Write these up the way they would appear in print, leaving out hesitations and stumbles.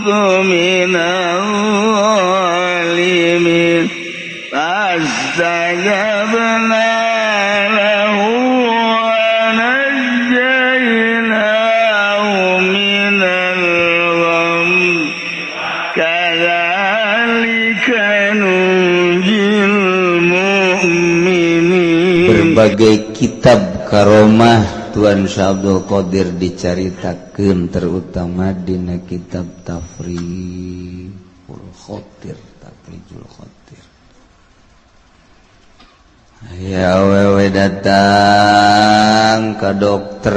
كنت من الظالمين فاستجبنا له ونجيناه من الغم كذلك ننجي المؤمنين. Berbagai kitab karomah Tuan Syekh Abdul Qadir dicaritakeun, terutama dina kitab Tafrijul Khotir, Tafrijul Khotir. Ya awewe datang ke dokter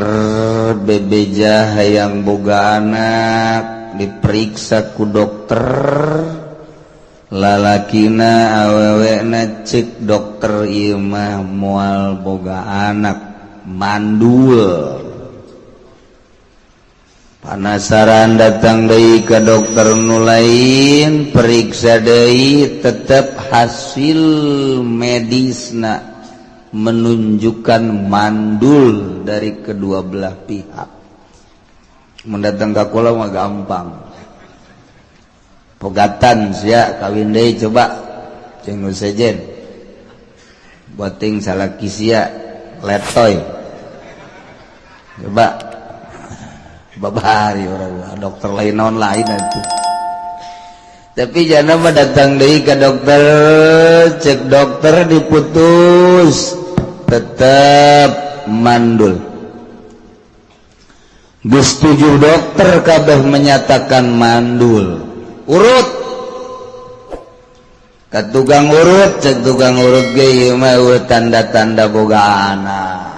bebeja hayang boga anak, diperiksa ku dokter lalakina awewena, cek dokter ieu mah moal boga anak, mandul. Panasaran datang deui ke dokter nu lain, periksa deui, tetep hasil medisna menunjukkan mandul dari kedua belah pihak. Mendatang ka kula mah gampang, pegatan sia kawin deui coba jeung nu sejen boting salaki sia letoy coba babari orang dokter lain naon lain atuh. Tapi jana mah datang deui ka dokter, cek dokter diputus tetep mandul. Geus 7 dokter kabeh menyatakan mandul. Urut ka tukang urut, cek tukang urut ge ieu mah tanda-tanda boga anak.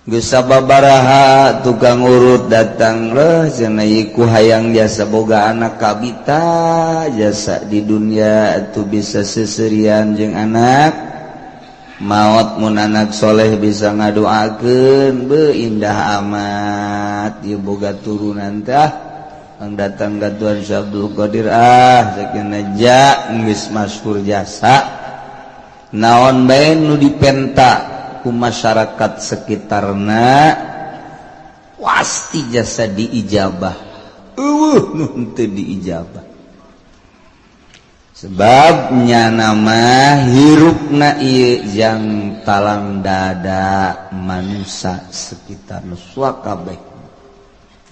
Geus sababaraha tukang urut datang leuh cenah ieu ku hayang jasa boga anak kabita jasa di dunia atuh bisa seserian jeung anak maot mun anak soleh bisa ngadoakeun beuh indah amat ieu boga turunan tah. Ang datang ka Tuan Syekh Abdul Qadir ah sakeuna ja geus masyhur jasa naon bae nu dipenta ku masyarakat sekitarna pasti jasa diijabah. Eueuh nu henteu diijabah sebab nyana mah hirupna ieu jang talang dada manusia sekitar nu kabeh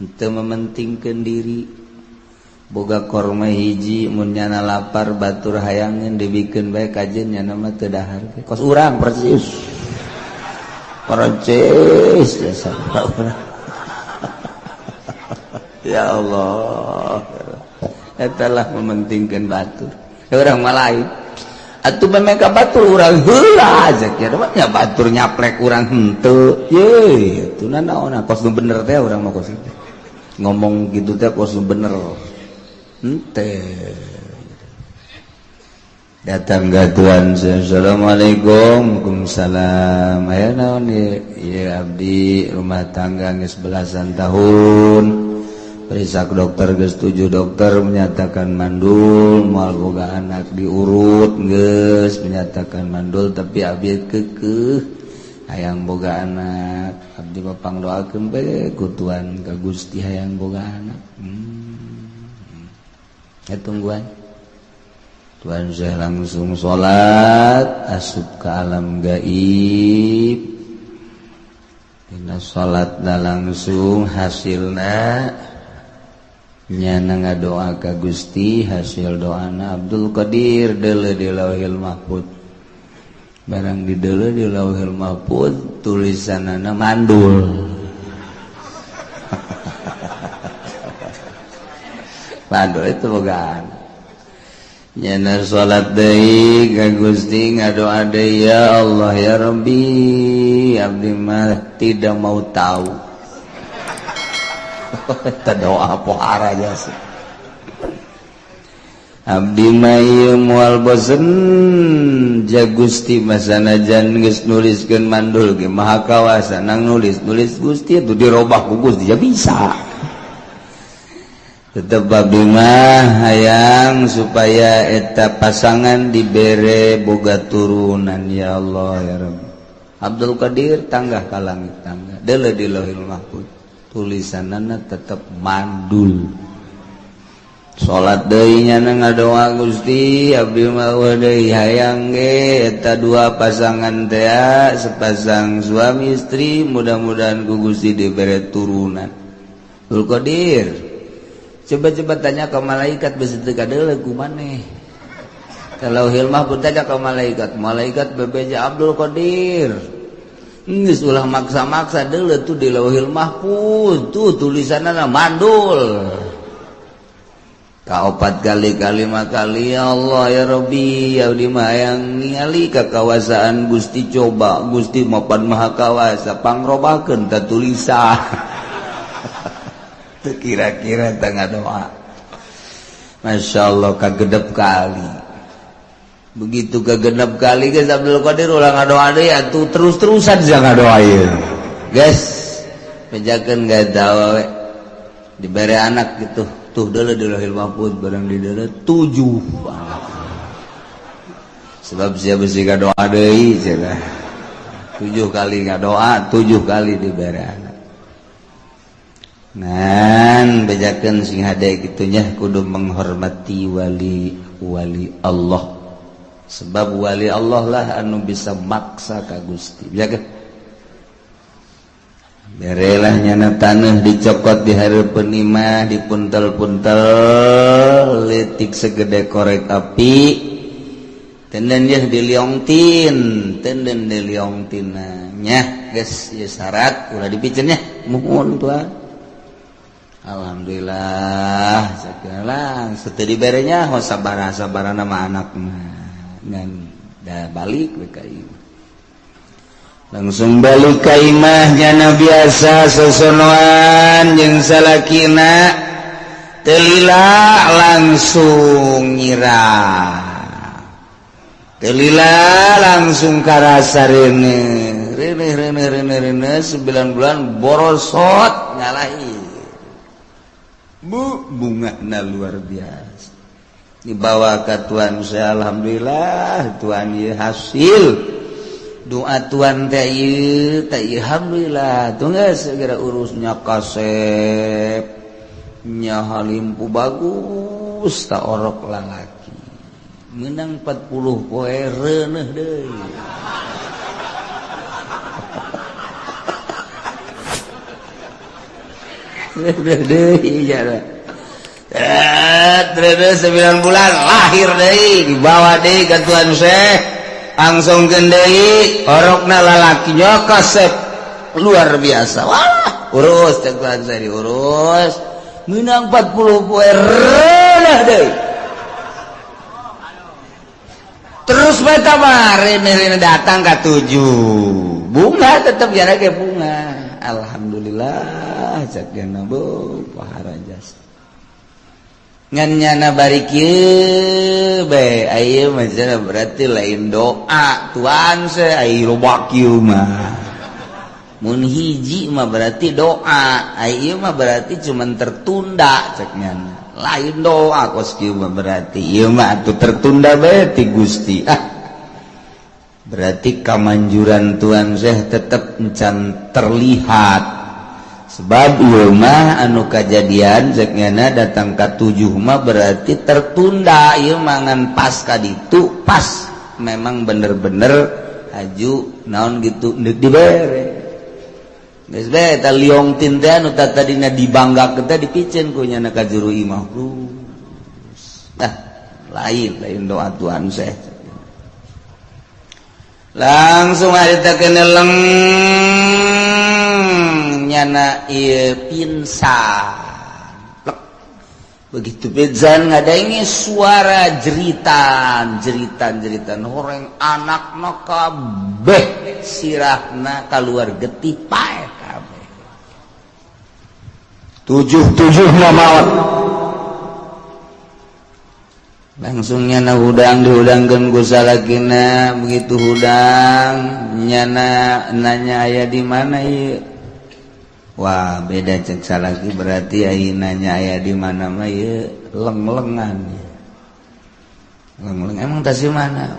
henteu mementingkeun diri. Boga korma hiji mun nyana lapar batur hayangeun dibikeun bae kajeun nyana mah teu dahar kos urang persis percis jasa urang. Ya Allah, eta lah mementingkeun batur. Urang mah lain atuh memang batur urang heula aja kira mah nya batur nyaplek urang henteu ye atuh naon kos nu bener teh urang mah kos ngomong gitu teh kos nu bener henteu. Datang ka Tuan, assalamualaikum. Waalaikumsalam. Aya naon ieu? Ieu abdi rumah tangga geus belasan tahun. Periksa dokter geus 7 dokter menyatakan mandul, moal boga anak diurut geus menyatakan mandul, tapi abdi keukeuh hayang boga anak. Abdi mah pangdoakeun bae ku Tuan ka Gusti hayang boga anak. Ya tungguan. Tuan Syekh langsung salat asup ke alam gaib. Dina salatna langsung hasilna nyana ngadoa ka Gusti, hasil doana Abdul Qadir deuleu di Lauhil Mahfud. Barang dideuleu di Lauhil Mahfud tulisanana mandul. Mandul itu bogaan. Nyana salat deui ka Gusti ngadoa deui, ya Allah ya Rabbi, abdi mah tidak mau tahu. Eta doa pohara jasa. Abdi mah ieu moal bosen ja Gusti masanajan geus nuliskeun mandul ge maha kawasa nang nulis-nulis Gusti itu dirobah ku Gusti ya bisa. Tetep abdi mah hayang supaya eta pasangan dibere boga turunan ya Allah ya Rabbi. Abdul Qadir tanggah ka langit tangga deuleu di Lauhil Mahfud Tulisanana tetep mandul. Salat deui nya ngadoa Gusti abdi mah deui hayang ge eta dua pasangan teh sepasang suami istri mudah-mudahan ku Gusti dibere turunan. Abdul Qadir coba-coba tanya ke malaikat besi teu kadeuleu ku maneh. Kalau hilmah bertanya ke malaikat, malaikat bebeja Abdul Qadir. Geus ulah maksa-maksa deuleu tuh di Lauhil Mahfuz tuh tulisanna mandul. Kaopat kali kalima kali ya Allah ya Rabbi abdi mah hayang ningali kakawasaan Gusti coba Gusti mapan maha kawasa pangrobakeun ta tulisan. Teu kira-kira teu ngadoa. Masya Allah kagedep kali. Begitu kegenep kali guys Abdul Qadir ulah ngadoa deui atuh terus-terusan sia ngadoa ieu. Guys, bejakeun ga tahu we. Dibere anak gitu. Tuh deuleu di Lauhil Mahfuz barang di deuleu 7 anak. Sebab sia besi ngadoa deui cenah. 7 kali ngadoa, 7 kali dibere anak. Ngan bejakeun sing hade kitu nya kudu menghormati wali-wali Allah. Sebab wali Allah lah anu bisa maksa ka Gusti. Jaga. Berelah nyana taneuh dicokot di hareupeun imah dipuntel-puntel leutik segede korek api. Tenden yeuh diliongtin, tenden diliongtina. Nyah geus ieu syarat ulah dipiceun nya. Muhun tuan. Alhamdulillah sagala sateu diberenya ho sabaraha-sabarana mah anak mah. Ngan dah balik we ka imah. Langsung balik ka imah nyana biasa sosonoan jeung salakina teu lila langsung nyirah. Teu lila langsung karasa reuneuh. Reuneuh reuneuh reuneuh reuneuh 9 bulan borosot ngalahi. Bu bungana luar biasa. Dibawa ke Tuhan saya alhamdulillah Tuhan ieu hasil doa Tuhan teh ieu teh alhamdulillah tuh geus segera urusnya kasep nya halimpu bagus ta orok lalaki menang 40 poe reuneuh deui. Reuneuh deui jara. Terus 9 bulan lahir deui dibawa deui ka Tuhan Syekh langsung deui orokna lalakinya kasep luar biasa. Wah urus cek Tuhan Syekh diurus menang 40 poe reuneuh deui. Terus bae tambah rene datang ka 7 bunga tetep jara ge bunga. Alhamdulillah cek geuna bu paharajas. Ngan nyana bari kieu bae aya mah berarti lain doa Tuhan se ai loba kieu mah. Mun hiji mah berarti doa, ai ieu mah berarti cuman tertunda cek nyana. Lain doa kos kieu mah berarti ieu mah atuh tertunda bae ti Gusti. Ah. Berarti kamanjuran Tuhan Syekh tetep encan terlihat. Sebab ieu mah anu kajadian cek nyana datang ka 7 mah berarti tertunda ieu mah ngan pas ka ditu pas memang bener-bener haju naon gitu deuk dibere. Geus bae eta liong tin teh anu tadina dibanggakeun teh dipiceun ku nyana ka juru imah. Nah, lain doa Tuhan Syekh. Langsung harita keneleng nyana ieu pingsan. Plek. Begitu pingsan ngadaengi suara jeritan, jeritan, jeritan horeng anakna kabeh sirahna kaluar getih paeh kabeh. 7-7 maot. Langsung nyana hudang dihudangkeun ku salakina, begitu hudang nyana nanya aya di mana ieu. Wah, beda cek salaki berarti aya nanya aya di mana mah ieu leng-lengan. Leng-leng emang tas di mana?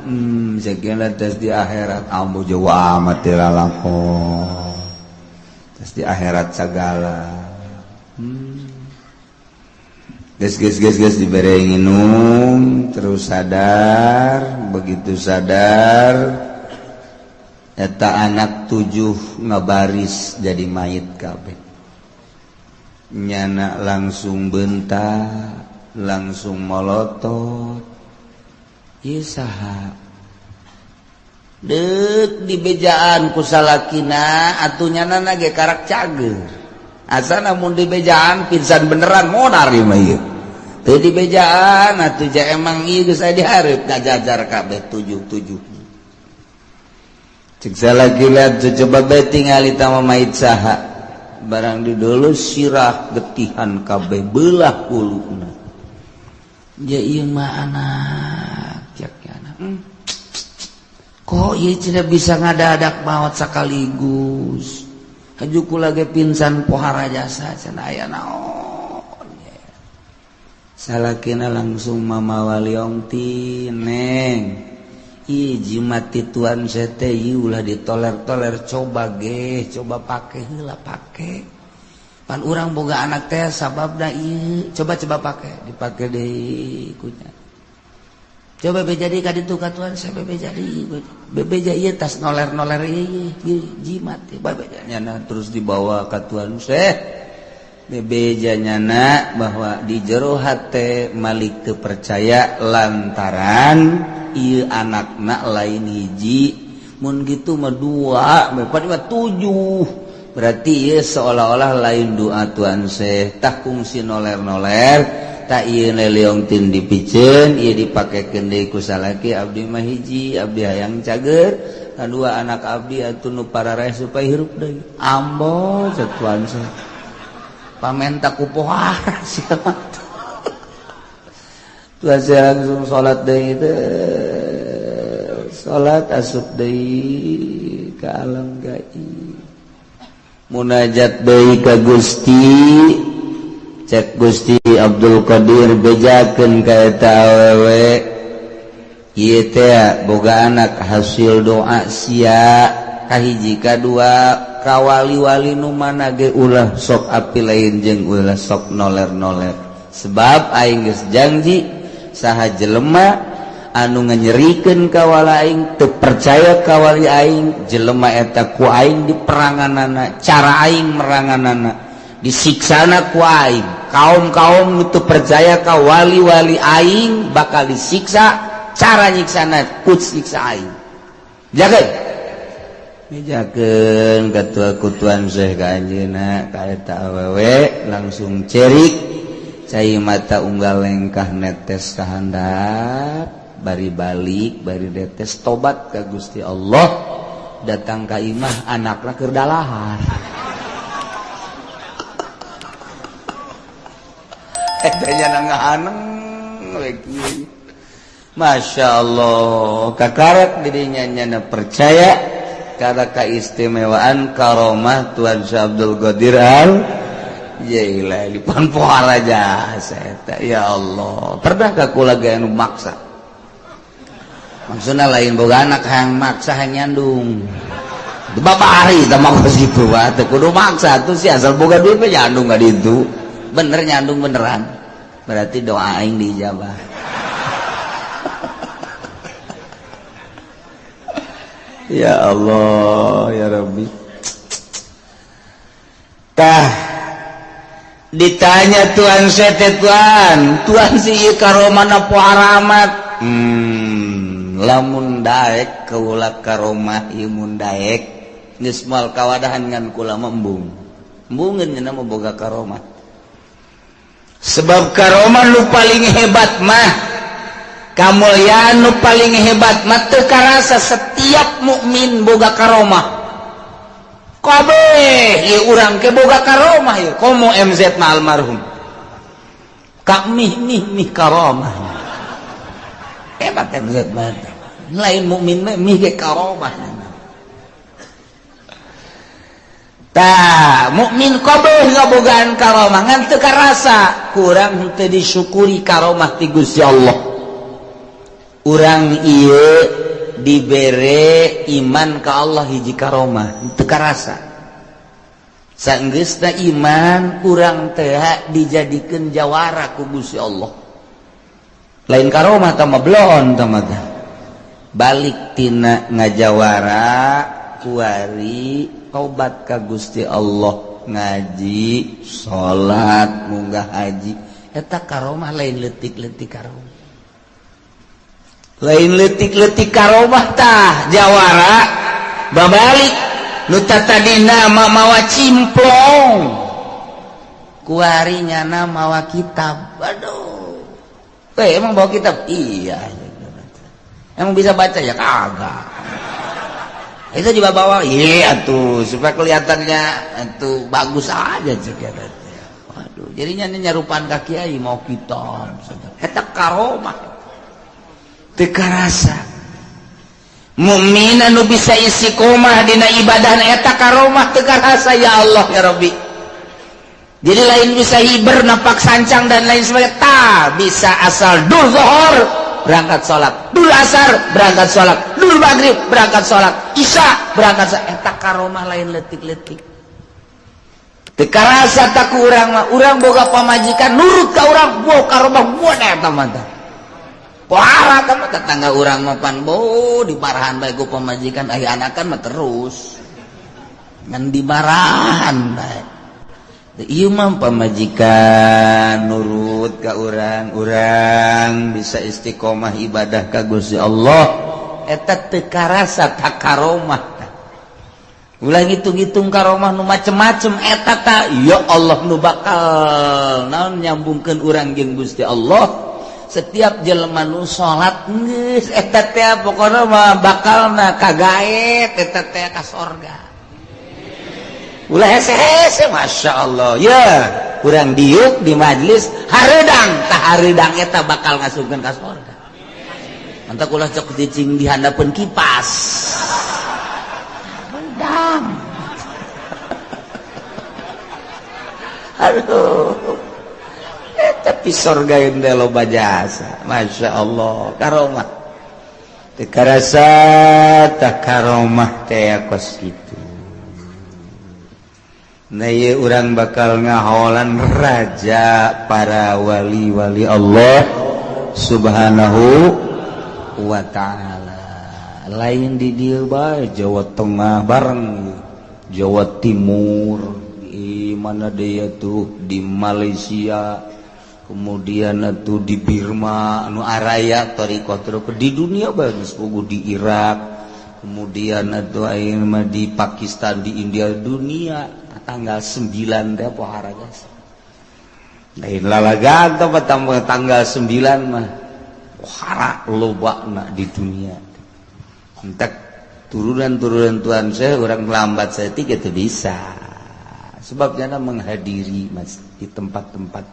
Sekian tas di akhirat. Ambo jauh amat lalakon. Tas di akhirat segala. Geus geus geus geus dibere nginum terus sadar, begitu sadar eta anak 7 ngabaris jadi mayit kabeh. Nyana langsung bentak, langsung molotot. Ieu saha? Deuk dibejaan ku salakina atuh nyana ge karak cager. Asana mun dibejaan pingsan beneran modar ieu mah ieu. Teu dibejaan atuh ja emang ieu geus aya dihareup ngajajar kabeh 7-7. Cek salaki lihat coba bae tingali tama mait saha. Barang didulu sirah getihan kabeh belah kuluna. Ja ieu mah anak cek anak. Kok ieu tidak bisa ngadadak maot sekaligus. Haju kula ge pingsan pohara jasa cenah aya naon. Salakina langsung mamawa liongti neng. Ih jimat ti tuan sete ieu ulah ditoler-toler coba ge, coba pake heula pake. Pan urang boga anak teh sababna ieu, coba-coba pake, dipake deui kunya. Coba be jadi ka ditu ka tuan saya be jadi bebeja ieu tas noler-noler ieu jimat bebeja nyana terus dibawa ka tuan saya bebeja nyana bahwa di jero hate Malik teu percaya lantaran ieu anakna lain hiji mun gitu mah 2 4 5 7 berarti ieu seolah-olah lain doa tuan saya tah kungsi noler-noler tak ieu leleongtin dipiceun ieu dipakekeun deui ku salaki abdi mah hiji abdi hayang cager kadua anak abdi atuh nu pararaeh supaya hirup deui ambo cek tuan saya pamenta ku pohara sia mah tuan saya langsung salat deui teh salat asup deui ka alam gaib munajat deui ka Gusti cek Gusti Abdul Qadir bejakeun ka eta awewe ieu teh boga anak hasil doa sia kahiji kadua ka wali-wali nu mana ge ulah sok api lain jeung ulah sok noler-noler sebab aing geus janji saha jelema anu nganyerikeun ka wali aing teu percaya ka wali aing jelema eta ku aing diperanganana cara aing meranganana disiksana ku aing kaum-kaum nu teu percaya ka wali-wali aing bakal disiksa cara nyiksana ku siksa aing jaga mijakeun katua kutuan Syekh ka anjeunna ka eta awewe langsung cerik cai mata unggal lengkah netes ka handap bari balik bari netes tobat ka Gusti Allah datang ka imah anakna keur dalahar. Masya Allah kakarak dirinya nyana percaya karena keistimewaan karomah Tuan Syekh Abdul Qadir Al Jailani pan pohara jasa eta ya Allah pernah ka kula ge anu maksa maksudna lain boga anak hayang maksa hayang nyandung babari tah mah kos kitu mah teu kudu maksa atuh si asal boga duit mah nyandung ka ditu bener nyandung beneran berarti doa aing diijabah. Ya Allah ya Rabbi. Tah ditanya tuan sete tuan tuan si ieu karomana poharamat lamun daek kaula karomah ieu mun daek geus moal kawadahan ngan kula embung embungeun nya mah boga karomah sebab karomah nu paling hebat mah kamulyaan nu paling hebat mah teu karasa setiap mukmin boga karomah kabeh ieu urang ke boga karomah ieu komo MZ mah almarhum ka mih mih mih karomah hebat MZ mah lain mukmin mah mih ge karomah. Tah mukmin kabeh ngabogaan karomah ngan teu karasa kurang henteu disyukuri karomah ti Gusti Allah. Urang ieu dibere iman ka Allah hiji karomah teu karasa. Sanggeusna iman urang teh dijadikeun jawara ku Gusti Allah. Lain karomah tah mah belon tah mah. Balik tina ngajawara kuari tobat ka Gusti Allah, ngaji, salat, munggah haji. Eta karomah lain leutik-leutik karomah. Lain leutik-leutik karomah tah jawara babalik nu tadina mawa cimplong kuari nyana mawa kitab. Aduh, emang bawa kitab? Iya. Emang bisa baca? Ya kagak. Itu juga bawa? Iya tuh, supaya kelihatannya itu bagus aja juga. Waduh, jadinya ini nyarupan ka kiai mau kitab. Eta karomah teu karasa. Mukmin anu bisa istiqomah dina ibadah eta karomah teu karasa ya Allah ya Rabbi. Jadi lain bisa hiber napak sancang dan lain sebagainya, ta bisa asal dul zuhur berangkat salat, dul asar berangkat salat, dul maghrib berangkat salat, isya berangkat salat. Eta karomah lain leutik-leutik. Teu karasa tak ku urang mah, urang boga pamajikan nurut ka urang, bo karomah buat eta mah tah. Pohara kan tetangga urang mah pan bo diparahan bae ku pamajikan, aya anakan mah terus ngan dimarahan bae. Ieu mah pamajikan nurut ka urang, urang bisa istiqomah ibadah ka Gusti Allah, eta teu karasa tak karomah. Ulah ngitung-ngitung karomah nu macem-macem eta ta ya Allah nu bakal naon nyambungkeun urang jeung Gusti Allah. Setiap jelema nu salat geus eta teh pokona mah bakalna kagaet eta teh ka sorga. Ulah hese-hese Masya Allah ya urang diuk di majlis hareudang tah hareudang eta bakal ngasupkeun ka sorga. Mantap ulah cok cicing di handapeun kipas. Hareudang. Aduh. Tapi sorga yang loba jasa Masya Allah karomah teu karasa tah karomah teh kos kitu. Nah ieu urang bakal ngaholan raja para wali-wali Allah Subhanahu wa ta'ala. Lain di dieu bae Jawa Tengah bareng Jawa Timur di mana dia tuh di Malaysia, kemudian tuh di Birma anu araya thariqah di dunia bagus puguh di Irak, kemudian atuh ayeuna mah di Pakistan, di India, dunia tanggal 9 teh pohara guys. Lain lalagan teh tanggal 9 mah pohara lobana di dunia. Entek turunan-turunan Tuhan saya orang lambat saya tiga teu bisa. Sebabnya menghadiri mas di tempat-tempat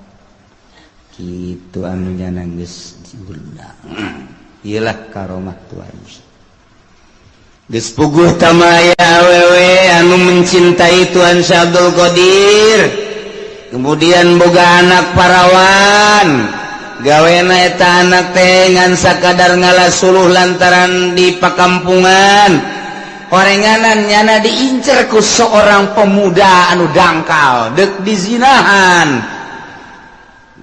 gitu anunya nangis diundang. Iyalah karomah Tuhan. Geus puguh tamaya awewe anu mencintai Tuhan Syekh Abdul Qadir. Kemudian boga anak parawan. Gawena eta anak teh ngan sakadar ngalasuluh lantaran di pakampungan. Orenganan nyana diincer ku seorang pemuda anu dangkal deuk dizinahan.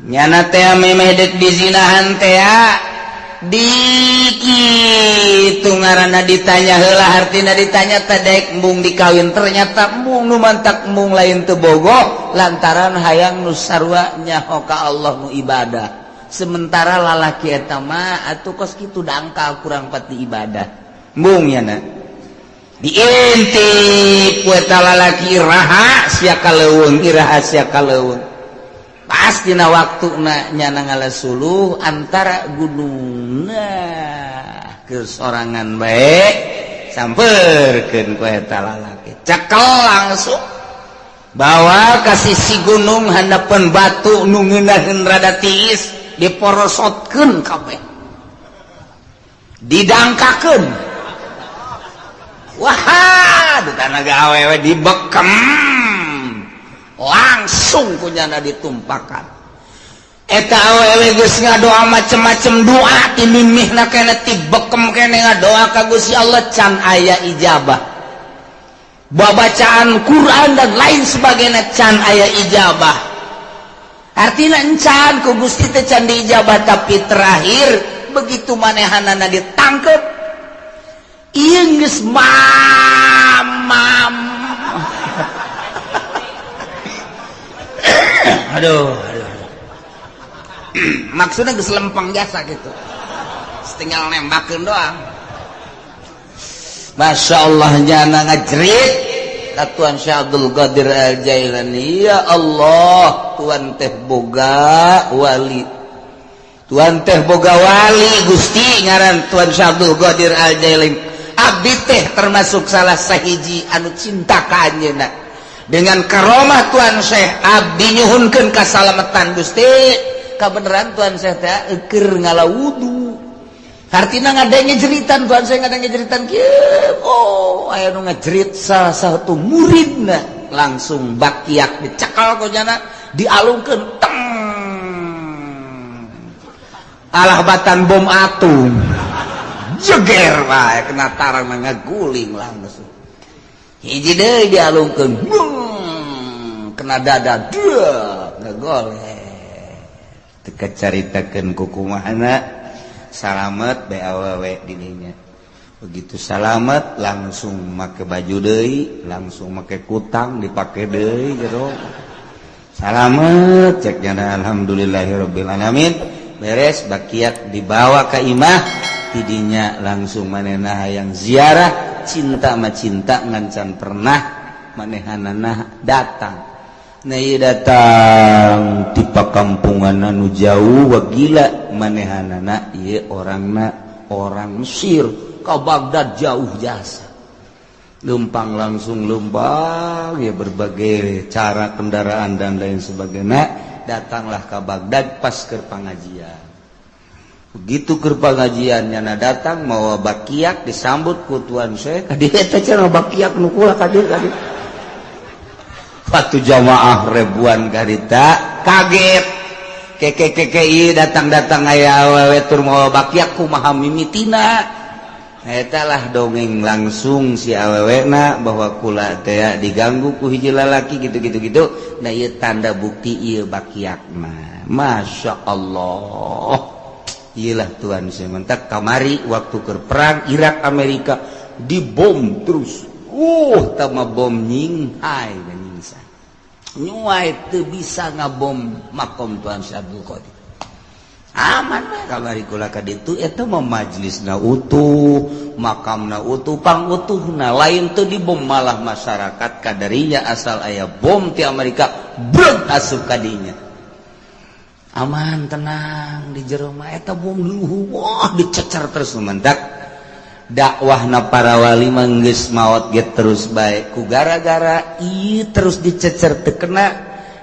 Nyana teh memeh dek dizinahan teh dikitu ngaranna ditanya heula hartina ditanya teh dek embung dikawin, ternyata embung nu mantak embung lain teu bogoh lantaran hayang nu sarua nyaho ka Allah nu ibadah. Sementara lalaki eta mah atuh kos kitu dangkal kurang pati ibadah. Embung nyana diintip ku eta lalaki iraha sia kaleuweung, iraha sia kaleuweung. Pasti na waktu na nyana ngalasuluh antara gunung nah kesorangan baik samperkeun ku eta lalaki cekel langsung bawa ka sisi gunung handapeun batu nu ngeunaheun rada tiis diporosotkeun kabeh didangkakeun. Wah, di tanah awewe dibekem langsung kunyana ditumpakan. Eta awewe geus ngadoa macem-macem doa ti mimihna keneh ti bekem keneh ngadoa ka Gusti Allah can aya ijabah. Babacaan Quran dan lain sebagainya can aya ijabah. Artinya encan ku Gusti teh can diijabah, tapi terakhir begitu manehanana ditangkep ieu geus mamam. Aduh, aduh, aduh. Maksudnya geus lempeng jasa gitu. Tinggal nembakeun doang. Masya Allah nyana ngajerit ka Tuan Syekh Abdul Qadir Al-Jailani, ya Allah, Tuan teh boga wali, Tuan teh boga wali Gusti ngaran Tuan Syekh Abdul Qadir Al-Jailani. Abdi teh termasuk salah sahiji anu cinta ka anjeunna. Dengan karomah Tuan Syekh abdi nyuhunkeun kasalametan Gusti. Kabeneran Tuan Syekh teh keur ngala wudu. Artinya ngadenge jeritan Tuan saya ngadenge jeritan kieu. Oh, aya nu ngajerit salah satu muridna langsung bakiak dicekal ku jana dialungkeun teng. Alah batan bom atom. Jeger wae kena tarang ngaguling langsung. Hiji deui dialungkeun. Kena dada deuh ngagoleh. Teu kacaritakeun ku kumahana. Salamet bae dirinya. Begitu salamet langsung make baju deui, langsung make kutang dipake deui jero. Salamet cek nyana alhamdulillahirabbil alamin. Beres bakiak dibawa ka imah, tidinya langsung manehna hayang ziarah, cinta mah cinta ngan can pernah manehanana datang. Nah ieu datang ti pakampungan anu jauh wagila manehanana ieu orangna orang Mesir ka Baghdad jauh jasa. Lempang langsung lempang ya berbagai cara kendaraan dan lain sebagainya, datanglah ke Baghdad pas keur pangajian. Begitu keur pangajian nyana datang mawa bakiak disambut ku Tuan Syekh. Ka dieu teh cenah bakiak nu kula ka dieu ka dieu. Waktu jamaah ribuan karita kaget keke datang-datang aya awewe tur mawa bakiak kumaha mimitina. Eta lah dongeng langsung si awewena bahwa kula teh diganggu ku hiji lalaki gitu-gitu gitu. Nah ieu tanda bukti ieu bakiak mah. Masya Allah. Iyalah Tuhan sementak kamari waktu keur perang Irak Amerika dibom terus. Tama bom nyinghai nyingsa. Nyuai teu bisa ngabom makom Tuan Syekh Abdul Qadir. Aman mah kamari kula ka ditu eta mah majlisna utuh, makamna utuh, pangutuhna lain teu dibom malah masyarakat kadarinya asal aya bom ti Amerika breg asup ka dinya. Aman tenang di jero mah eta bom luhur wah dicecer terus mendak. Dakwahna para wali mah geus maot ge terus bae ku gara-gara ieu terus dicecer teu kena,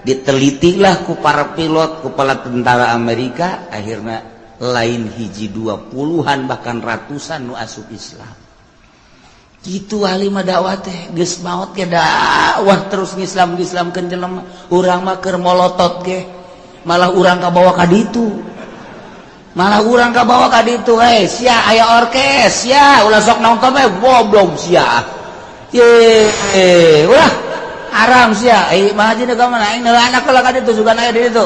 ditelitilah ku para pilot ku para tentara Amerika, akhirna lain hiji dua puluhan bahkan ratusan nu asup Islam. Kitu wali mah dakwah teh geus maot ge dakwah terus ngislam-ngislamkeun jelema, urang mah keur molotot ge malah urang kabawa ka ditu. Malah urang kabawa ka ditu, sia aya orkes, sia ulah sok nonton we goblok sia. Ye, ulah haram sia. Mah haji ka mana aing neulah anak lah ka ditu sugan aya di ditu.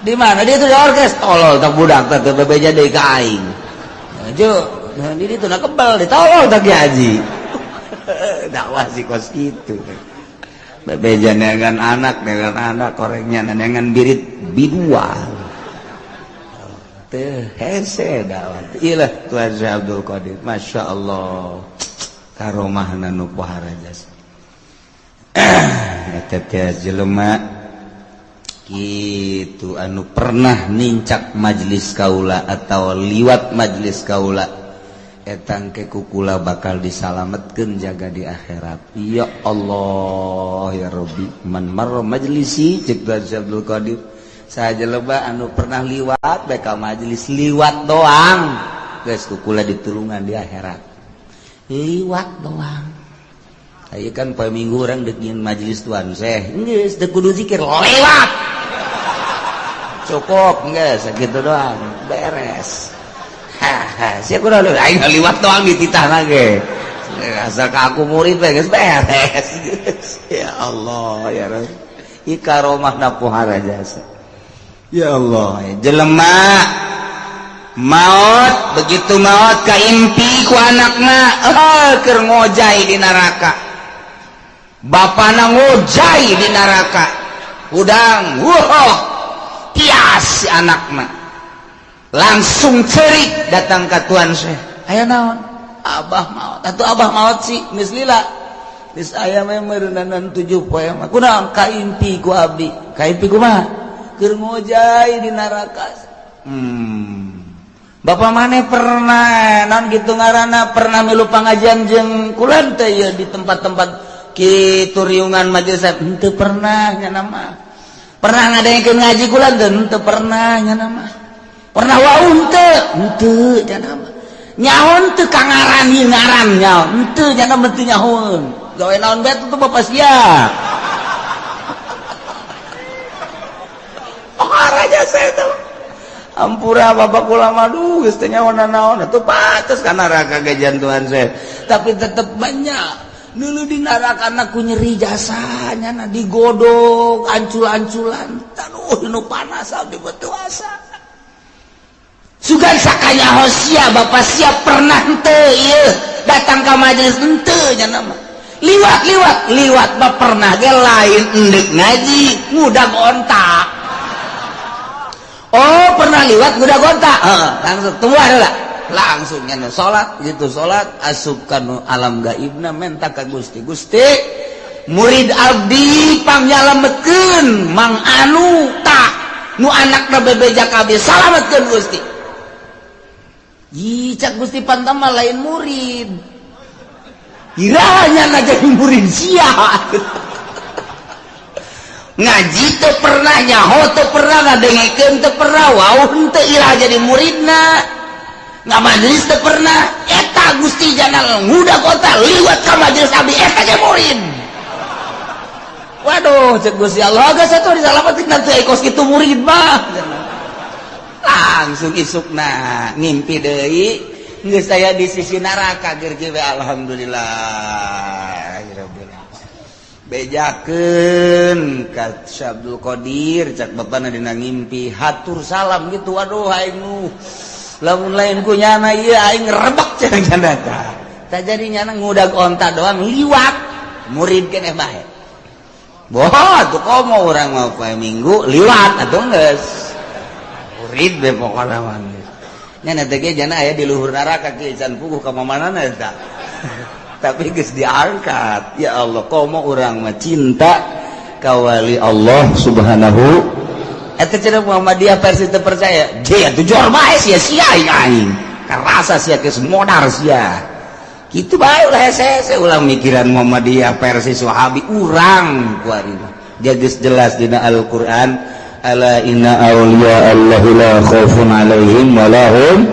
Di mana di ditu di orkes tolol tak budak teh teu bebeja deui ka aing. Ju, di ditu na kebel ditolol tak haji. Dakwah sih kos kitu. Bebeja neangan anak korengnya neangan birit bidua. Teh hese dakwah. Iyalah Tuan Syekh Abdul Qadir. Masya Allah. Karomahna nu pohara jasa. Eta teh jelema kitu anu pernah nincak majlis kaula atau liwat majlis kaula etang ke kukula bakal disalametkeun jaga di akhirat. Ya Allah ya Rabbi, man marra majlisi cek Tuan Syekh Abdul Qadir. Saja lebah anu pernah liwat bae ka majelis liwat doang geus kukula ditulungan di akhirat. Liwat doang. Aya kan poe Minggu urang deuk nyieun majelis Tuan Syekh geus teu kudu zikir lewat. Cukup geus sakitu doang beres. Haha sia kudu aing liwat doang dititahna ge. Asal ka aku murid bae geus beres. Ya Allah ya Rabb. Ieu karomahna pohara jasa. Ya Allah, jelema maot begitu maot kaimpi ku anakna keur ngojay di neraka. Bapana ngojay di neraka. Hudang, wah, tias si anakna. Langsung cerik datang ke Tuan Syekh. Aya naon? Abah maot. Atuh abah maot sih geus lila. Geus aya mah meureunanan 7 poe mah. Kunaon kaimpi ku abdi? Kaimpi kumaha? Keur ngojay di neraka. Bapak maneh pernah naon gitu ngaranna pernah milu pangajian jeung kula teh ieu di tempat-tempat kitu riungan majelis henteu pernah nya mah. Pernah ngadengkeun ngaji kula teh henteu pernah nya mah. Pernah wau henteu? Henteu nya mah. Nyaho teu ka ngaran ieu ngaran nyaho henteu nya mah teu nyahoeun. Gawe naon bae tuh bapak sia. Oh raja saya tuh. Ampura bapak kula mah duh geus teu nyaho naon atuh pantes ka neraka ge jantuhan saya. Tapi tetep banyak dulu di neraka ku nyeri jasanya na digodok ancul-anculan aduh nu panas abdi beuteung asa. Sugan sakanya hosia bapak siap pernah henteu ieu datang ka majelis henteu nya mah. Liwat-liwat liwat mah pernah ge lain endek ngaji ngudag onta. Oh pernah liwat ngudag onta. Heeh, langsung tunggu heula. Langsung nya salat gitu salat asup ka alam gaibna menta ka Gusti. Gusti murid abdi pangyalametkeun Mang Anu ta nu anakna bebeja kabeh salametkeun Gusti. Ih cak Gusti pantama lain murid. Irahnya na jadi murid sia. Ngaji teu pernah nyaho teu pernah ngadengekeun teu pernah wau henteu irah jadi muridna. Nga majelis teu pernah eta Gusti jana ngudag kota liwat ka majelis abdi eta ge murid. Waduh cek Gusti Allah geus atuh disalametkeun teu kos kitu murid mah. Langsung isukna ngimpi deui geus aya di sisi neraka geur ge alhamdulillah rabbil alamin. Bejakeun ka Syekh Abdul Qadir cak bapana dina ngimpi hatur salam gitu waduh aing nu lamun lain ku nyana ieu aing rebek cenah nyana tah. Tah jadi nyana ngudag onta doang liwat murid keneh bae. Boh atuh komo urang mah poe Minggu liwat atuh geus. Murid be pokona mah geus. Nya teh ge jana aya di luhur neraka ge can puguh ka mamanana eta. Tapi geus diangkat. Ya Allah komo urang mah cinta ka wali Allah Subhanahu. Eta cenah Muhammadiyah versi teu percaya. Dia tuh jor bae sia sia aing. Karasa sia geus modar sia. Kitu bae ulah hese-hese ulah mikiran Muhammadiyah versi Wahabi urang kuari mah. Dia geus jelas dina Al-Qur'an ala inna awliya Allahi la khaufun alaihim wa lahum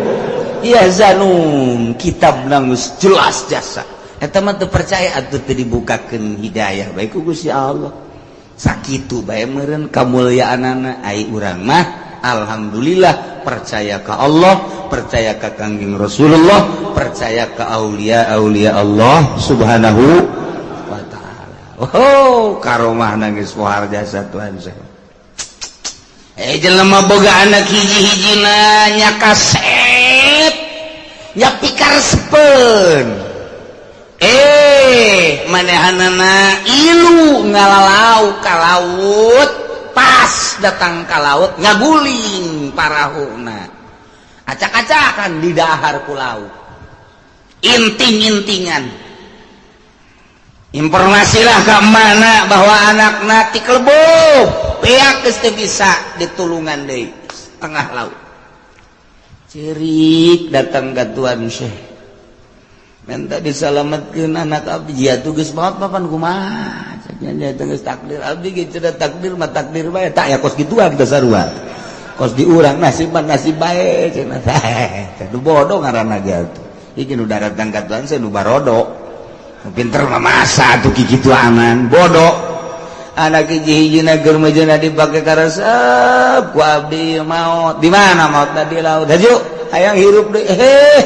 yahzanun. Kitabna geus jelas jasa. Eta mah teu percaya atuh teu dibukakeun hidayah bae ku Gusti Allah. Sakitu bae meureun kamulyaanana ai urang mah alhamdulillah percaya ka Allah, percaya ka Kangjeng Rasulullah, percaya ka aulia-aulia Allah Subhanahu wa taala. Oh, karomahna geus pohar jasa Tuhan saya. Jelema boga anak hiji-hijina nya kasep, nya pikaresepeun. Manehanana ilu ngalalau ka laut, pas datang ka laut ngaguling parahuna. Acak-acakan di dahar ku laut. Inting-intingan. Informasilah ka mana bahwa anakna tikelebub, beak geus teu bisa ditulungan deui tengah laut. Cerik datang ka Tuan Syekh. Minta disalametkeun anak abdi, jia tuh geus maot papan kumaha? Nya nya teh geus takdir abdi ge cenah takdir mah takdir bae. Tak ya kos kituan teh sarua. Kos di urang nasib mah nasib bae cenah teh. Nu bodoh ngaranna ge atuh. Iki nu daratang ka Tuan Syekh nu barodo. Nu pinter mah masa atuh kikituanan bodoh. Anak hiji-hijina keur mejeuna dipake karesep ku abdi maot. Di mana maotna di laut? Haju hayang hirup deui. Heh.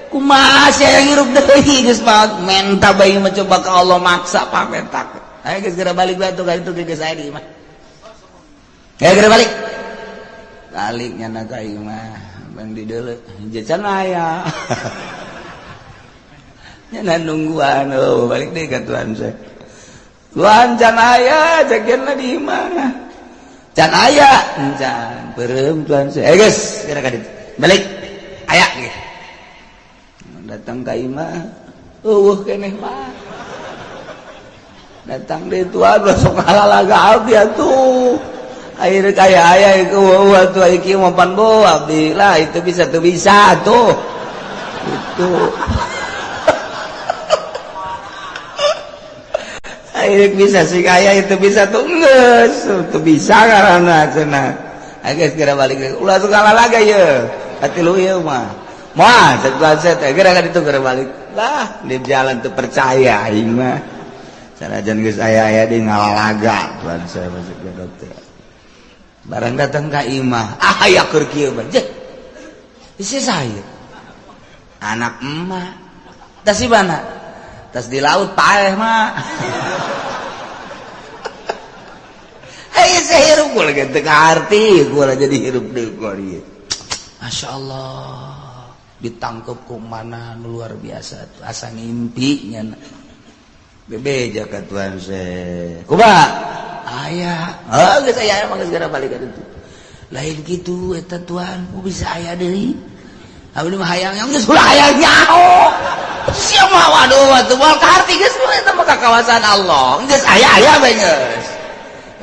Kumaha sia yang hirup deui geus maot menta bae mah coba ka Allah maksa pamentak. Ayo geus geura balik bae tuh ka itu geus aya di imah. Ayo geura balik. Balik nyana ka imah, bang di deuleu can aya. Nyana nungguan oh balik deui ka Tuhan saya. Tuhan can aya jageunna di imah. Can aya can peureum Tuhan saya. Eh geus geura ka ditu. Balik. Aya ge. Datang ka imah eueuh keneh mah. Datang deui Tuhan sok halalaga abdi atuh. Akhirnya kaya aya ieu eueuh atuh aya kieu mah pan bo abdi lah itu bisa teu bisa tuh. Itu. Akhirnya bisa sih kaya itu bisa tuh geus teu bisa karana cenah. Ayo geus balik deui. Ulah sok halalaga ye. Hati lu ieu mah. Wah, setelah saya kira kan itu kira balik lah di jalan tuh percaya aing mah. Sanajan geus aya-aya di ngalalaga tuan saya masuk ke dokter. Barang datang ka imah, ah aya keur kieu mah. Jeh. Isi saya. Anak emak. Tas di mana? Tas di laut paeh mah. Hei, saya hirup gua lagi teu kaarti, gua lah jadi hirup deui gua ieu. Masya Allah. Ditangkep ku mana luar biasa asa ngimpi nya bebeja ka Tuhan se kumaha aya heuh geus aya mah geus geura balik ka ditu lain kitu eta Tuhan ku bisa aya deui abdi mah hayang yang geus ulah hayang nyaho sia mah waduh atuh moal kaharti geus eta mah ka kawasan Allah geus aya aya bae geus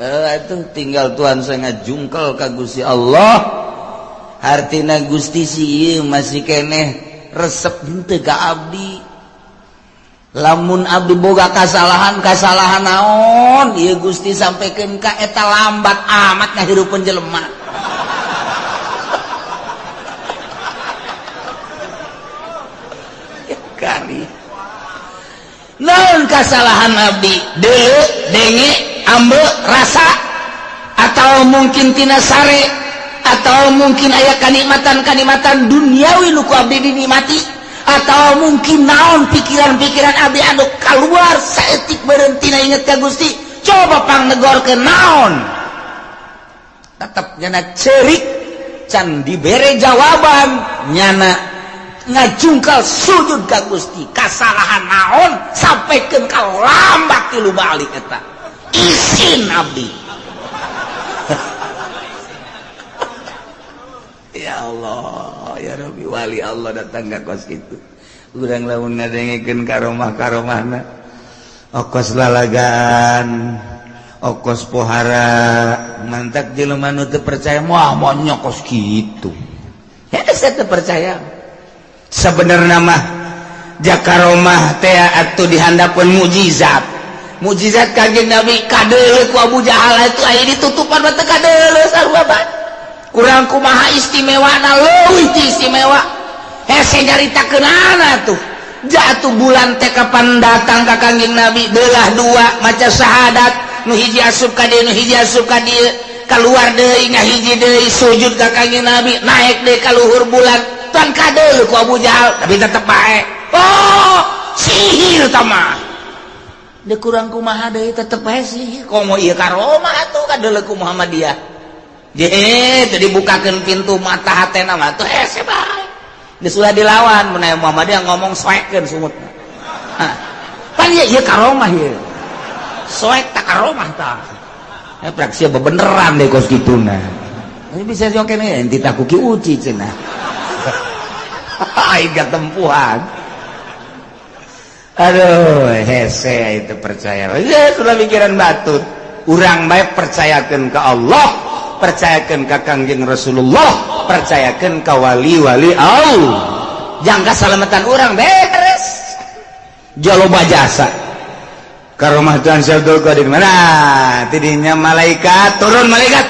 heuh atuh tinggal Tuhan saya ngajungkel ka Gusti Allah. Hartina Gusti si masih keneh resep henteu ka abdi. Lamun abdi boga kasalahan kasalahan naon ieu Gusti sampaikan ka eta lambat amat ngahirupeun jelema. Kari. Naon kasalahan abdi? Deuleu, denge, ambe, rasa atau mungkin tina sare atau mungkin aya kanikmatan-kanikmatan duniawi nu ku abdi dinikmati atau mungkin naon pikiran-pikiran abdi anu keluar saeutik berhenti na inget ka Gusti coba pangnegorkeun naon tetep nyana cerik can dibere jawaban nyana ngajungkal sujud ka Gusti kasalahan naon sampaikan ka lambat tilu balik eta isin abdi. Ya Allah, ya Rabbi, wali Allah datang ka kos kitu. Urang lamun ngadengekeun karomah-karomahna. Okos lalagan, okos pohara, mantak jelema nu teu percaya moal moal kos kitu. Ya saya teu percaya. Sebenarna mah jakaromah teh atuh dihandapeun mukjizat. Mukjizat Kanjeng Nabi kadeuleu ku Abu Jahal itu aya ditutupan mah teu kadeuleu sarua bae. Kurang kumaha istimewana leuwih ti istimewa hese nyaritakeunana tuh jatuh bulan teh kapan datang ka Kangjeng Nabi belah dua maca syahadat nu hiji asup ka dieu nu hiji asup ka dieu kaluar deui ngahiji deui sujud ka Kangjeng Nabi naik deui ka luhur bulan tan kadeuleu ku Abu Jahal tapi tetep bae oh sihir tah mah deui kurang kumaha deui tetep bae sihir komo ieu karomah atuh kadeuleu ku Muhammadiyah. Jadi itu dibukakan pintu mata hatena mah tuh hese bae. Geus ulah dilawan mun aya Muhammadiyah ngomong soekeun sumutna. Hah. Pan ieu karomah ieu. Soek tak karomah tah. Eh praksi bebeneran deh kos kituna. Ini bisa joken ente tak kuki uci cenah. Aing tempuhan. Aduh, hese itu percaya. Ya sudah pikiran batur. Urang bae percayakeun ka Allah, percayakan ka Kangjeng Rasulullah, percayakan ka wali-wali Allah. Jangka salamatan urang beres. Jaloba jasa. Karomah Tuhan Syabdul Qadir mana? Tidinya malaikat turun malaikat.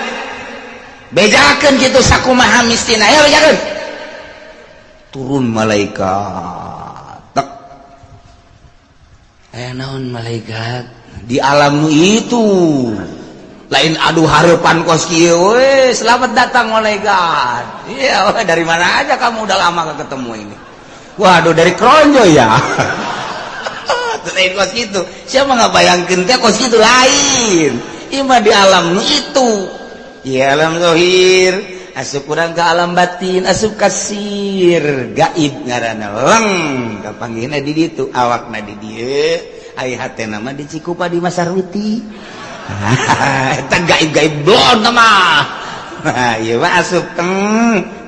Bejakeun kitu sakumaha mistina. Ayo bejakeun. Turun malaikat. Tek. Aya naon malaikat di alam nu itu. Lain aduh harapan kos kieu we, selamat datang malaikat. Iya, dari mana aja kamu udah lama gak ketemu ini. Waduh dari Kronjo ya. Lain kos gitu. Siapa ngabayangkeun teh kos kitu lain. Ieu mah di alam nu itu. Ieu alam zahir, asup urang ke alam batin, asup kasir gaib ngaranna leng kapanggihna di ditu, awakna di dieu, ai hatena mah di Cikupa di Masarwiti. Eta gaib-gaib blon mah. Nah, ieu mah asup teng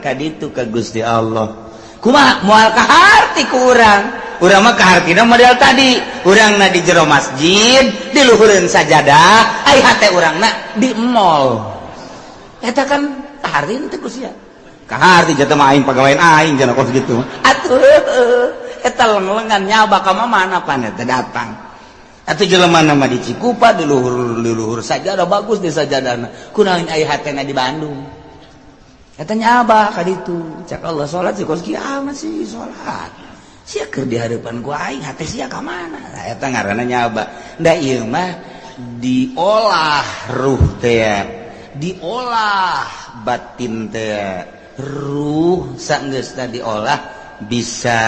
ka ditu ka Gusti Allah. Kumaha moal kaharti ku urang? Urang mah kahartina model tadi, urangna di jero masjid, di luhureun sajadah, ai hate urangna di mall. Eta kan kaharti teh ku sia. Kaharti jatuh mah aing pagawean aing cenah kos kitu. Atuh eta leng-lengan nyaba ka mana pan eta datang. Atuh jelema mah di Cikupa di luhur sajadah bagus di sajadahna. Kunaon ai hatena di Bandung. Eta nyaba ka ditu. Cak Allah salat sih kos kiamat sih salat. Sia keur di hadapan ku aing hate sia ka mana? Nah, eta ngaranna nyaba. Da ieu mah diolah ruh teh. Diolah batin teh, ruh sanggeusna diolah bisa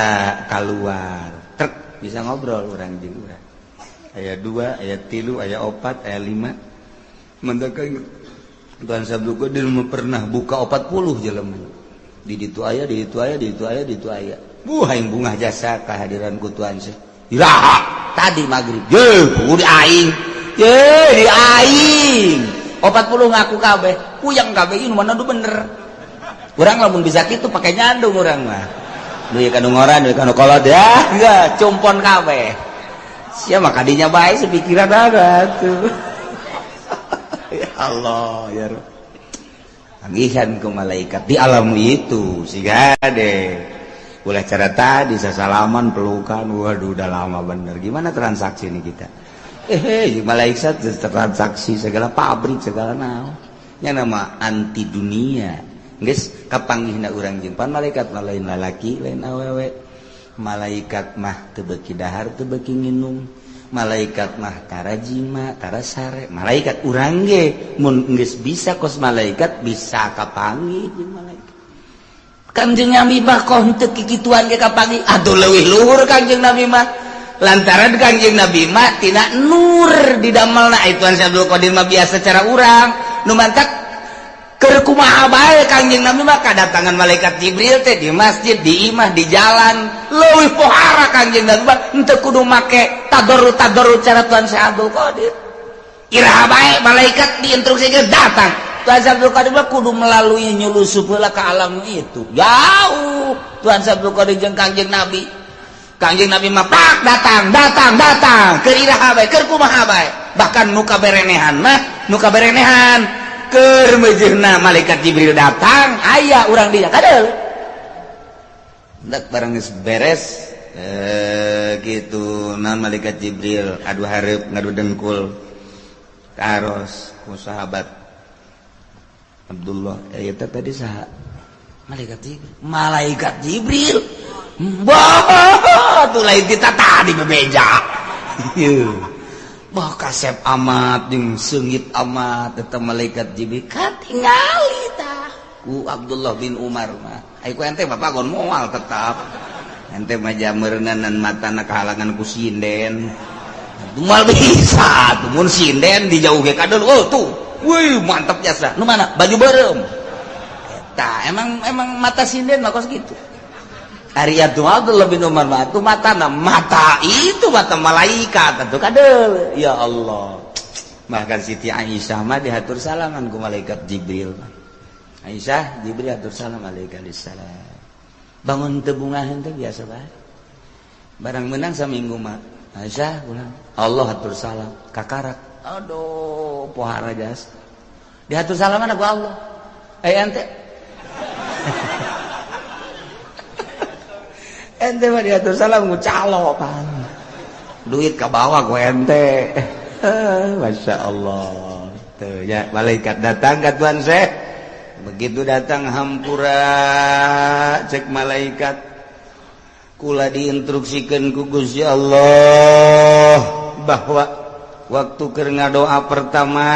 keluar trek, bisa ngobrol urang jeung urang. Aya 2, aya 3, aya 4, aya 5. Mendakan Tuhan Sabtu Qadir pernah buka 40 jelema. Di ditu aya, di ditu aya, di ditu aya, di ditu aya. Buh aing bungah jasa kehadiran ku Tuhan sih. Iraha tadi magrib. Ye, di aing. Ye, di aing. 40 ngaku kabeh, puyeng kabeh ieu mana bener. Urang lamun bisa kitu pake nyandung urang mah. Duit ka nu ngoran, duit ka nu kolot ya, enggak cumpon kabeh. Sia mah kadinya bae sepikiran ada tuh. Ya Allah ya Rabb. Panggihan ke malaikat di alam itu siga deh. Ulah cara tadi sasalaman pelukan, waduh udah lama bener. Gimana transaksi ini kita? Malaikat transaksi segala pabrik segala naon. Nya nama anti dunia. Geus kapanggihna urang jeung pan malaikat mah lain lalaki lain awewe. Malaikat mah teu beuki dahar teu beuki nginum. Malaikat mah tara jima tara sare. Malaikat urang ge mun geus bisa kos malaikat bisa kapanggih jeung malaikat. Kangjeng Nabi mah koh teu kikituan ge kapanggih. Aduh leuwih luhur Kangjeng Nabi mah. Lantaran Kangjeng Nabi mah tina nur di damelna Tuhan Syekh Abdul Qadir mah biasa cara urang nu mantak keur kumaha bae Kangjeng Nabi mah kadatangan malaikat Jibril teh di masjid, di imah, di jalan leuwih pohara Kangjeng Nabi mah henteu kudu make tadarru-tadarru cara Tuhan Syekh Abdul Qadir. Iraha bae malaikat diinstruksikeun datang. Tuhan Syekh Abdul Qadir mah kudu melalui nyulusup heula ka alam itu. Jauh Tuhan Syekh Abdul Qadir jeung Kangjeng Nabi. Kangjeng Nabi mah pak datang datang datang keur iraha bae keur kumaha bae bahkan nu kaberenehan mah nu kaberenehan keur meujeuhna malaikat Jibril datang aya urang dinya kadeul ndak barang geus beres gitu na malaikat Jibril adu hareup ngadu dengkul karos ku sahabat Abdullah eta tadi saha malaikat Jibril malaikat Jibril bah tuh lain kita tadi bebeja. Bah kasep amat jeung seungit amat eta malaikat Jibril katingali tah ku Abdullah bin Umar mah. Ai ku ente bapak gon moal tetap. Ente mah jameureunnan matana kahalangan ku sinden. Moal bisa tuh mun sinden dijauh ge kadeul. Oh tuh. Wih mantap jasa. Nu mana? Baju beureum. Eta emang mata sinden mah kos kitu. Ari Abdullah bin Umar mah tuh matana mata itu mata malaikat atuh kadeul. Ya Allah. Bahkan Siti Aisyah mah dihatur salaman ku malaikat Jibril. Aisyah Jibril hatur salam alaihi salam. Bangun teu bungaheun teh biasa bae. Barang menang saminggu mah Aisyah ulang. Allah hatur salam kakarak. Aduh pohara jas. Dihatur salaman ku Allah. Ente ente mah diatur salam ku calo pan. Duit ka bawah ku ente. Masya Allah. Tuh ya malaikat datang ka Tuhan Syekh. Begitu datang hampura cek malaikat. Kula diinstruksikeun ku Gusti Allah bahwa waktu keur ngadoa pertama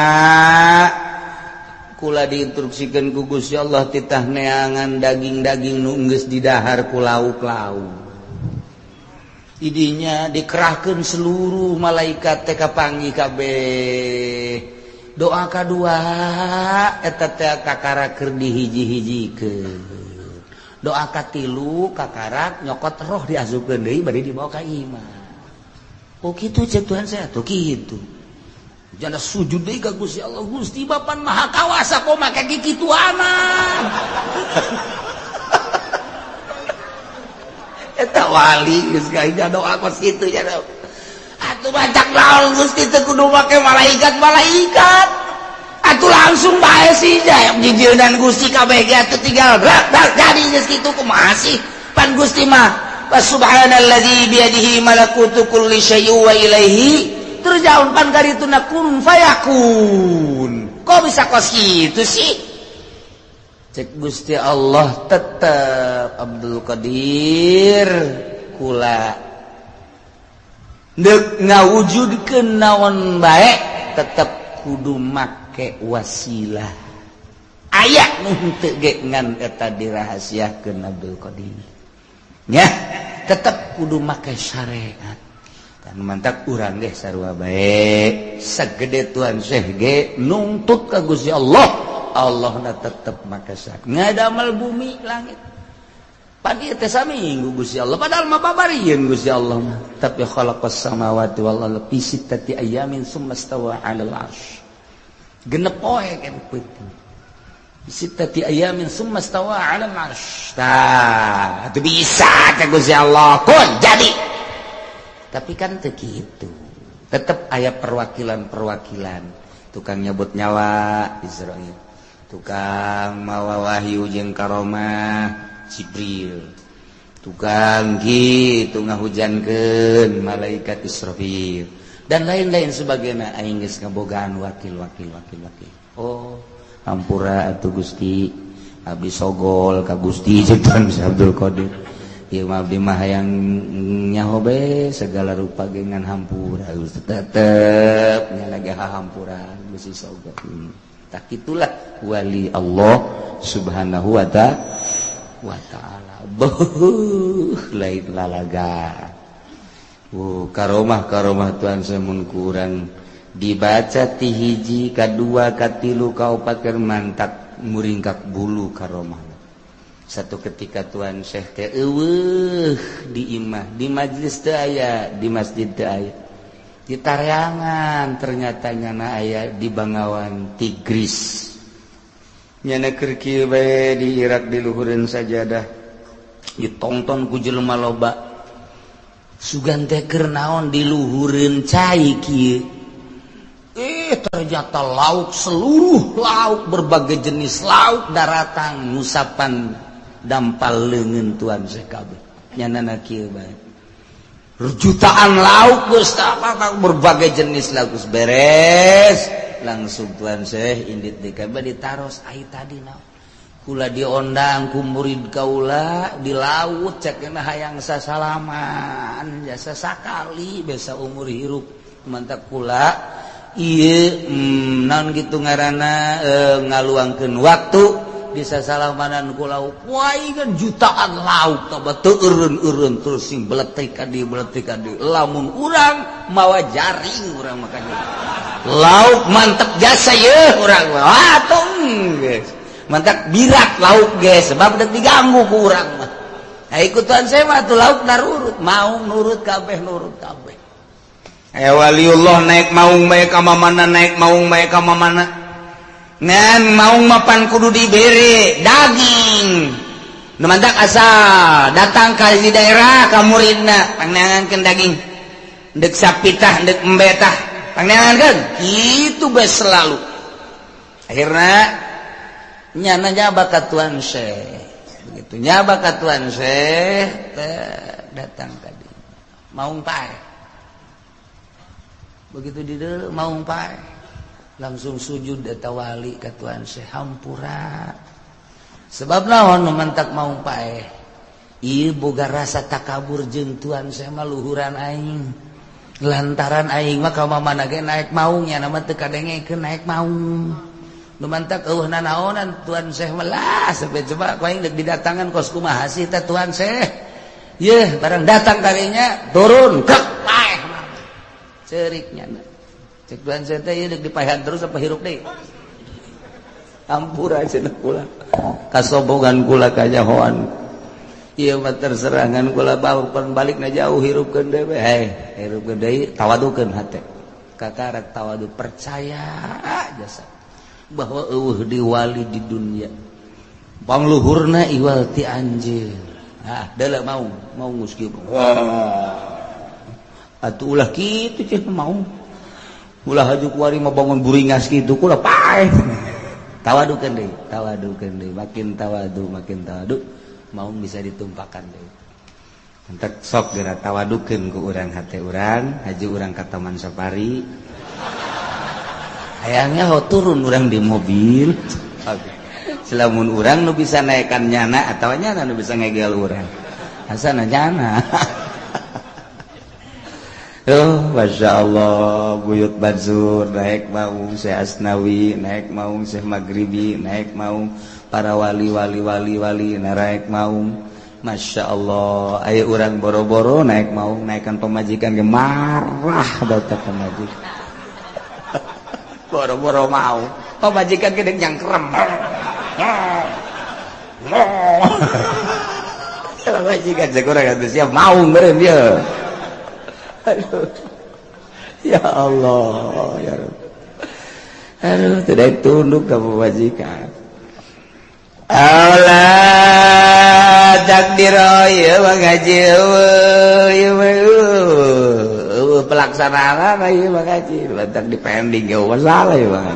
kula diinstruksikeun ku Gusti Allah titah neangan daging-daging nu geus didahar ku lauk-lauk. Idinya dikerahkeun seluruh malaikat teh kapanggih kabeh. Doa kadua eta teh kakara keur dihiji-hijikeun. Doa katilu kakarak nyokot roh diasupkeun deui bari dibawa ka imah. Oh kitu cek Tuhan saya tuh kitu. Jana sujud deui ka Gusti Allah, Gusti Bapan Maha Kawasa kok make kikituanan. Eta wali geus gaina doa kos kitu nya. Atuh bacak naon Gusti teu kudu make malaikat-malaikat. Atuh langsung bae sih jijieunnan Gusti kabeh ge atuh tinggal rak jadi geus kitu kumaha sih? Pan Gusti mah subhanalladzi biyadihi malakutu kulli syai'in wa ilaihi turja'un, pan karituna kun fayakun. Kok bisa kos kitu sih? Cek Gusti Allah tetep Abdul Qadir kula deuk ngawujudkeun naon bae tetep kudu make wasilah. Aya nu henteu ge ngan eta dirahasiakeun Abdul Qadir. Nya tetep kudu make syariat. Dan mantak urang ge sarua bae sagede Tuhan Syekh ge nungtut ka Gusti Allah. Allah na tetep make syariat. Ngadamel bumi langit. Pan ieu teh saminggu Gusti Allah padahal mah babarieun Gusti Allah mah. Tapi khalaqas samawati wal arda fi sittati ayamin summa stawa 'alal 'arsy. Genep poe kan peuting. Sittati ayamin summa stawa 'alal 'arsy. Tah, itu bisa ka Gusti Allah kun jadi. Tapi kan teu kitu. Tetep aya perwakilan-perwakilan. Tukang nyebut nyawa Israil, tukang mawa wahyu jeung karomah Jibril, tukang kitu ngahujankeun malaikat Israfil dan lain-lain sebagainya. Aing geus ngabogaan wakil-wakil wakil-wakil. Oh, hampura atuh Gusti, abdi sogol ka Gusti jeung Tuan Abdul Qadir. Ieu mah abdi mah hayang nyaho be segala rupa ge ngan hampura Gusti, tetep nya lagi hampura Gusti sogol. Tak itulah wali Allah subhanahu wa ta'ala. Beuh, lain lalaga. Karomah karomah Tuhan semun kurang dibaca ti hiji kadua katilu kaopat keur mantak muringkak bulu karomah. Satu ketika Tuhan Syekh teh eueuh di imah, di majlis teu aya, di masjid teu aya. Di Tariangan ternyata nyana aya di Bangawan Tigris. Nyana keur kieu bae di Irak di luhureun sajadah. Ditonton ku jelema loba. Sugan teh keur naon di luhureun cai kieu. Ternyata lauk seluruh lauk berbagai jenis lauk daratang ngusapan dampal leungeun Tuhan Syekh kabeh. Nyanana kieu bae. Jutaan lauk geus berbagai jenis lauk geus beres. Langsung Tuhan Syekh indit deui ka ditaros ai tadi naon. Kula diondang ku murid kaula di laut cekna hayang sasalaman jasa sakali besa umur hirup mantak kula ieu naon kitu ngaranna ngaluangkeun waktu bisa salamanan ku lauk. Wah kan jutaan lauk toba teu eureun-eureun terus sing beletik ka dieu beletik ka dieu. Lamun urang mawa jaring urang makanya lauk mantep jasa yeuh urang mah. Wah tong geus mantap birak lauk geus sebab teu diganggu ku urang mah. Ha ikutan saya mah atuh lauk narurut mau nurut kabeh nurut kabeh. Waliullah naik maung bae ka mamana naik maung bae ka mamana. Ngan maung mapan kudu dibere daging. Nu mantak asal datang ka di daerah ka muridna pangneangankeun daging. Deuk sapitah deuk embetah pangneangankeun. Kitu bae selalu. Akhirna nyana nyaba ka Tuan Syekh. Begitu nyaba ka Tuan Syekh datang tadi. Maung pae. Begitu di deuleu maung pae. Langsung sujud eta wali ka Tuhan Syekh hampura. Sebab naon nu mantak maung pae? Ieu boga rasa takabur jeung Tuhan Syekh mah luhuran aing. Lantaran aing mah ka mamana ge naik maung nya mah teu kadengekeun naik maung. Nu mantak eueuh nanaonan Tuhan Syekh mah lah sampe coba ku aing deuk didatangan kos kumaha sih teh Tuhan Syekh. Yeuh, barang datang kalinya turun kek paeh ceriknya. Cek duan saya teh ieu deuk dipaehan terus apa hirup deui. Ampura cenah kula. Kasobogan kula kanyahoan. Ieu mah terserangan kula bau balikna jauh hirupkeun deui we. Heh, hirupkeun deui tawadukeun hate. Kakarak tawadu percaya jasa bahwa eueuh di wali di dunia. Pangluhurna iwal ti anjeun. Ah, deuleu mau mau geus kieu. Atuh ulah kitu ceh mau. Ulah haju kuari mah bangun buringas kitu kula paeh. Tawadukeun deui, makin tawadu mau bisa ditumpakan deui. Entek sok geura tawadukeun ku urang hate urang, haju urang ka Taman Safari. Hayangnya ho turun urang di mobil. Selamun urang nu bisa naikkan nyana atau nyana nu bisa ngegel urang. Asana nyana. Oh, Masya Allah, Buyut Bansur naik maung, Syekh Asnawi naik maung, Syekh Maghribi naik maung, para wali wali wali wali naik maung. Masya Allah, ayo urang boro-boro naik maung, naikkan pemajikan ge marah batak pemajikan. Boro-boro mau, pemajikan gede nyangkrem. Pemajikan sekurang atuh siap maung meureun ieu. Aduh. Ya Allah, ya Rabb. Aduh, tidak tunduk ke pemajikan. Allah takdir ya ngaji eueuh eueuh pelaksanaan ieu ngaji letak di pending ya masalah ya bang.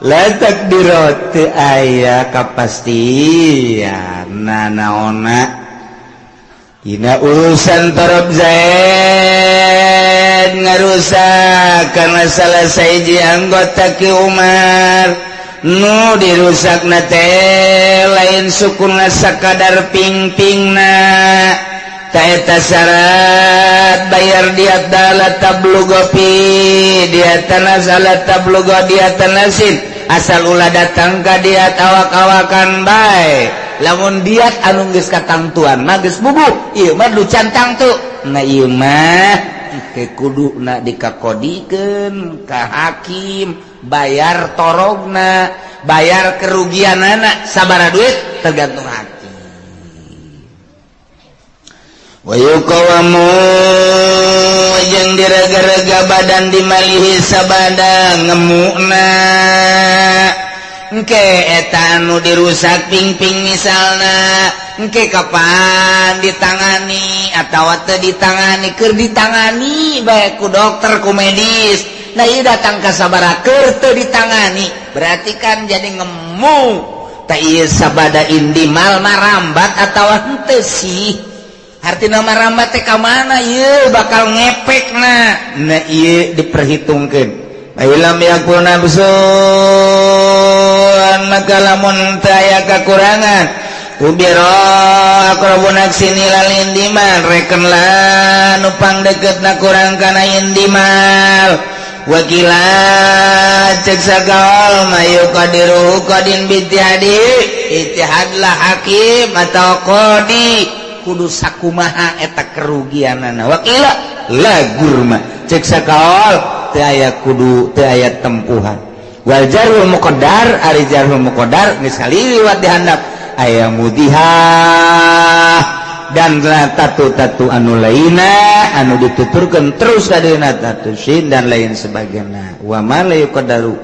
La takdir teu aya kapastian nanaonna dina urusan Torob Zaid ngarusak karena salah sahiji anggota Ki Umar nu dirusakna teh lain sukuna sakadar ping-pingna ta eta syarat bayar diat dala tablugo pi diat tanazala tablugo diat tanasin asal ulah datang ka diat awak-awakan bae. Lamun diat anu geus katangtuan mah geus bubuk ieu mah lu can tangtu. Nah ieu mah ke kuduna dikakodikeun ka hakim bayar torogna bayar kerugianana sabaraha duit tergantung hakim. Wa yuqawamu jeung direga-rega badan dimalihi sabada ngemukna engke eta anu dirusak ping-ping misalna engke kapan ditangani atawa teu ditangani keur ditangani bae ku dokter ku medis. Nah ieu datang ka sabaraha keur teu ditangani berarti kan jadi ngemu. Tah ieu sabada indimal marambat atawa henteu sih. Artina marambat teh ka mana ieu bakal ngepekna. Nah ieu diperhitungkeun. Ailam yakun nafsun maka lamun teu aya kakurangan ubiro aqrabu nafsin ilal indimal reken lah nu pangdeukeutna kurang kana indimal wakila cek sagaol mayu qadiru qadin bitihadi itihadlah hakim atau qadi kudu sakumaha eta kerugianana wakila la gurma cek sakaol teu aya kudu teu aya tempuhan wal jarhul muqaddar ari jarhul muqaddar geus kaliwat dihandap aya mudihah dan tatu-tatu anu lainna anu dituturkeun terus kadieuna tatu sin dan lain sebagainya wa ma la yuqaddaru.